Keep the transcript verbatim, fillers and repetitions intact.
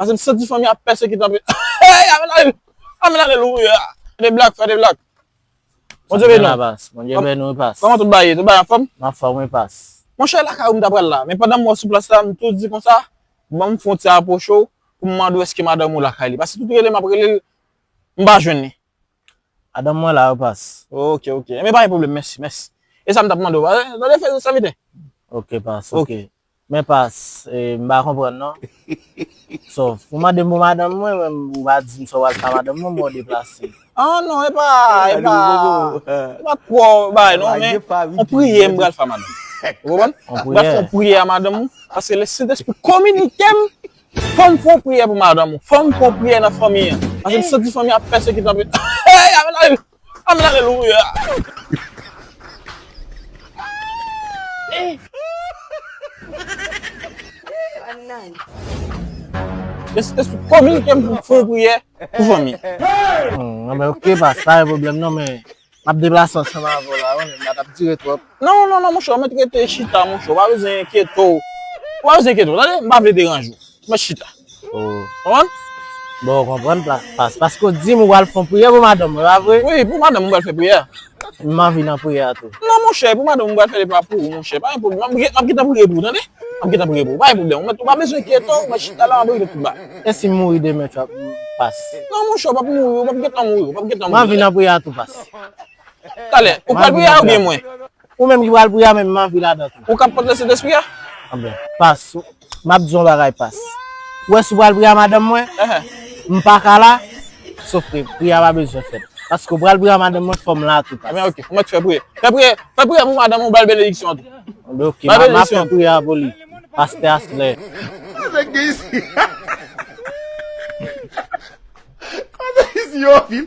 Paske m santi fanmi a pèsekite anpil. Hey, amèn, alelouya. Amèn, alelouya. Fè de blak, fè de blak. Bondye beni w. Bondye beni w, pas. Kòman tout bagay ye? Tout bagay anfòm? M anfòm, wi, pas. Monchè, lakay ou m ta pral la. Men pandan m wè w sou plas la, m tou di konsa, ban m fè yon ti apwoche w pou m mande w èske madanm ou lakay li. Paske tout rele m ap rele l, m pa jwenn li. Madanm mwen la, wi, pas. Ok, ok. Men pa gen pwoblèm, mèsi, mèsi. E sa m t ap mande w, eh, tande fè sa vite. Ok, pas, ok. Men pas, eh, m pa konprann non. So, ou mande m pou madanm mwen, men ou pa di m sa w pral fè madanm mwen, mwen deplase. Ah non, e pa, e pa, e pa twò bagay non, men yon priyè m pral fè madanm. Ou konprann? M pral fè yon priyè a madanm ou, paske Sentespri kominike m, fò m fè yon priyè pou madanm ou, fò m fè yon priyè nan fanmi an. Paske m santi fanmi a pèsekite anpil. Hey, amèn, alelouya. Amèn, alelouya. Lespri kominike m pou m fè yon priyè pou fanmi. Hmm, non, men ok, pas, pa gen pwoblèm non, men m ap deplase ansanm avè w la, wi, men m pa t ap dire twòp. Non, non, non, monchè, ou mèt rete chita, monchè, ou pa bezwen enkyete w. Ou pa bezwen enkyete w, tande, m pa vle deranje w. Mwen chita. Oh. Konprann? Bon, ou konprann, pa-, pas, paske w di m ou pral fè yon priyè pou madanm mwen, pa vre? Wi, pou madanm mwen pral fè priyè. M anvi nan priyè a tou. Non, monchè, pou madanm mwen pral fè li pa pou ou, monchè. Pa gen pwoblèm. M ap, m ap gentan priye pou ou, tande? M ap gentan priye pou ou. Pa gen pwoblèm. Ou mèt, ou pa bezwen enkyete w, mwen chita la, m ap regle tout bagay. E si m mouri demen, tu vois, pas? Non, monchè, ou p ap mouri, ou p ap gentan mouri, ou p ap gentan mouri. M anvi nan priyè a tou, pas. Talè, ou pral priye a oubyen mwen? Ou menm ki pral priye a, men m anvi ladan tou. Ou ka pòte Sentespri a? Anben, pas, m ap di yon bagay, pas. Ou wè si w pral priye a madanm mwen, m pa ka la, sof ke priyè a pa bezwen fèt. Paske w pral priye a madanm mwen, fò m la tou, pas. Anben, ok, ou mèt fè priyè. Fè priyè, fè priyè pou madanm ou, ba l benediksyon an tou. Anben, ok, m ap fè priyè a pou li. Pastè Aslè. Sa nèg gen isi? Kote isi yo vin?